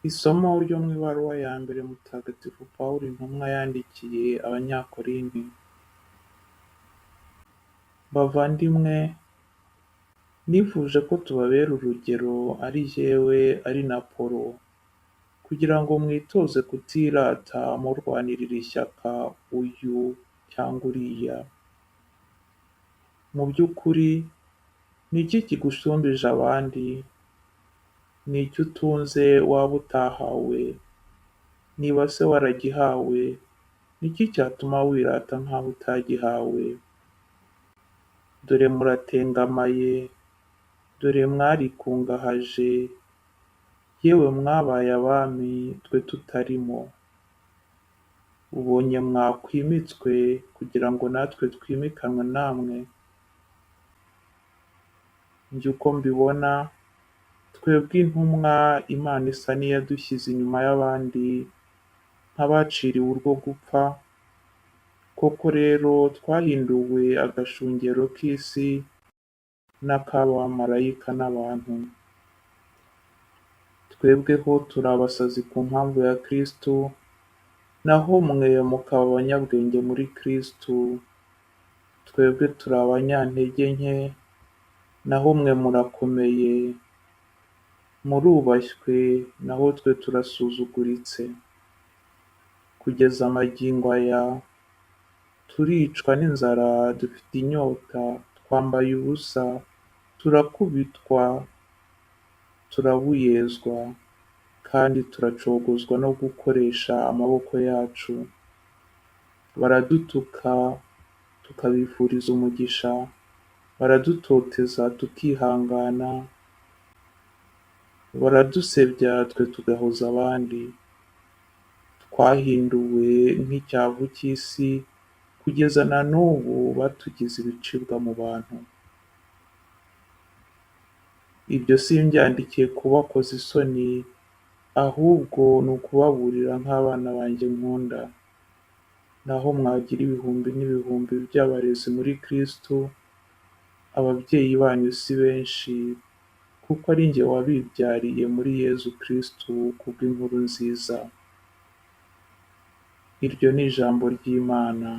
Isomo ryo mu ibaruwa ya mbere Mutagatifu Pawulo intumwa yandikiye Abanyakorinti. Bavandimwe, nifuje ko tubabera urugero ari jyewe ari na Apolo, kugira ngo mwitoze kutirata murwanirira ishyaka uyu cyangwa uriya. Mu by'ukuri, ni iki kigusumbije abandi? Ni iki utunze waba utahawe? Niba se waragihawe, ni iki cyatuma wirata nk'aho utagihawe? Dore muratengamaye, dore mwarikungahaje, yewe mwabaye abami twe tutarimo. Ubonye mwakwimitswe kugira ngo natwe twimikanwe namwe? Njye uko mbibona, twebwe intumwa Imana isa n'iyadushyize inyuma y'abandi nk'abaciriwe urwo gupfa, koko rero twahinduwe agashungero k'isi n'ak'abamarayika n'abantu. Twebweho turi abasazi ku mpamvu ya Kristu, naho mwe mukaba abanyabwenge muri Kristu. Twebwe turi abanyantege nke, naho mwe murakomeye. Murubashywe, naho twe turasuzuguritse. Kugeza magingo aya, turicwa n'inzara, dufite inyota, twambaye ubusa, turakubitwa, turabuyezwa, kandi turacogozwa no gukoresha amaboko yacu. Baradutuka, tukabifuriza umugisha, baradutoteza tukihangana, baradusebya twe tugahoza abandi. Twahinduwe nk'icyavu cy'isi, kugeza na n'ubu batugize ibicibwa mu bantu. Ibyo simbyandikiye kubakoza isoni, ahubwo ni ukubaburira nk'abana banjye nkunda. Naho mwagira ibihumbi n'ibihumbi by'abarezi muri Kristu, ababyeyi banyu si benshi, kuko ari jye wabibyariye muri Yezu Kristu kubw'inkuru nziza. Iryo ni ijambo ry'Imana.